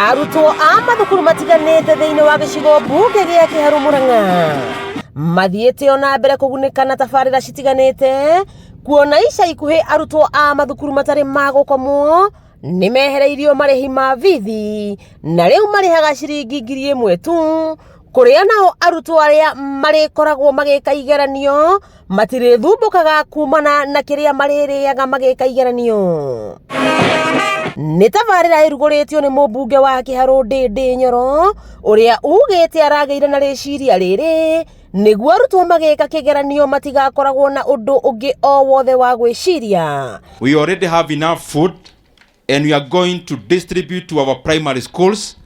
Arutwo a mathukuru matiganĩte thĩinĩ wa gĩcigo mbunge gĩa Kĩharũ Mũrang'a mathiĩte ona mbere kũgunĩka na tabarĩra citiganĩte, kuona ica ikuhĩ arutwo a mathukuru matarĩ ma gũkomwo nĩ mehereirio marĩhi ma bithi na rĩu marĩhaga ciringi 1000 tu, kũrĩa nao arutwo arĩa marĩkoragwo magĩka igeranio matirĩthumbũkaga kumana na kĩrĩa marĩrĩaga magĩka igeranio. Nĩ tabarĩra ĩrugũrĩtio nĩ mũmbunge wa Kĩharũ Ndĩndĩ Nyoro, ũrĩa ugĩte aragĩire na rĩciria rĩrĩ nĩguo arutwo magĩka kĩgeranio matigakoragwo na ũndũ ũngĩ o wothe wa gwĩciria. We already have enough food and we are going to distribute to our primary schools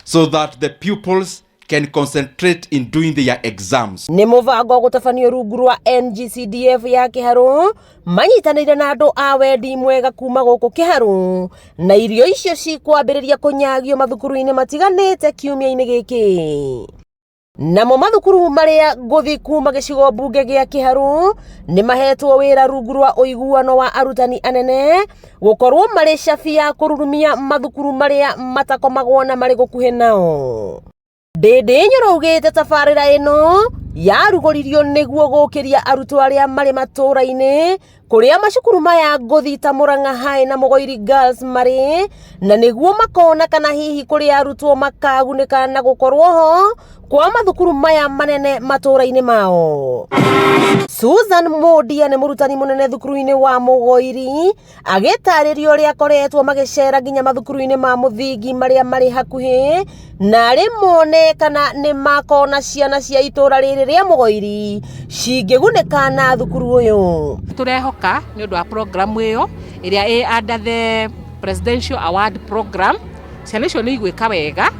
so that the pupils can concentrate in doing their exams. Nĩ mũbango gũtabanio rungu rwa NGCDF ya Kĩharũ manyitanĩire na andũ a wendi mwega kuma gũkũ Kĩharũ, na irio icio cikwambĩrĩria kũnyagio mathukuru-inĩ matiganĩte kiumia-inĩ gĩkĩ. Namo mathukuru marĩa ngũthi kuma gĩcigo mbunge gĩa Kĩharũ nĩ mahetwo wĩra rungu rwa ũiguano wa arutani anene gũkorwo marĩ cabi ya kũrurumia mathukuru marĩa matakomagwo na marĩ gũkuhĩ nao. Ndĩndĩ Nyoro augĩte tabarĩra ĩno yarugũririo nĩguo gũkĩria arutwo arĩa marĩ matũũra-inĩ kũrĩa macukuru maya ngũthi ta Mũrang'a High na Mũgoiri Girls marĩ, na nĩguo makona kana hihi kũrĩ arutwo makagunĩka na gũkorwo ho kwa mathukuru maya manene matũũra-inĩ mao. Susan Mundia nĩ mũrutani mũnene thukuru-inĩ wa Mũgoiri, agĩtarĩria ũrĩa akoretwo magĩcera nginya mathukuru-inĩ ma mũthingi marĩa marĩ hakuhĩ, na arĩ mone kana nĩ makona ciana cia itũũra rĩrĩ rĩa Mũgoiri cingĩgunĩka na thukuru ũyũ. Tũrehoka nĩ ũndũ wa program ĩyo ĩrĩa ĩ under the Presidential Award Program, ciana icio nĩ igwĩka wega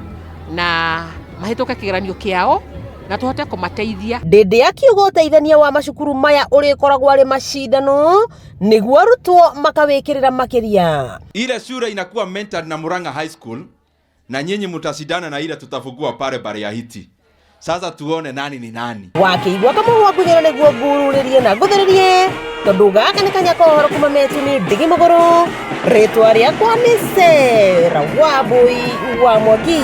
na mahĩtũke kĩgeranio kĩao na tũhote kũmateithia. Ndĩndĩ akiuga ũteithania wa macukuru maya ũrĩkoragwo arĩ macindano nĩguo arutwo makawĩkĩrĩra makĩria. Ile shule inakuwa mentored na Murang'a High School na nyinyi mtashindana na ile tutafungua pale Bariahiti. Sasa tuone nani ni nani. Wakĩigua kamũhwa ngunyĩra nĩguo ngururĩrie na ngũthĩrĩrie, tondũ gaka nĩ kanya ka ũhoro kuma metu nĩ ndigi magũrũ. Rĩtwa rĩakwa nĩ Sarah Wambui wa Mwangi.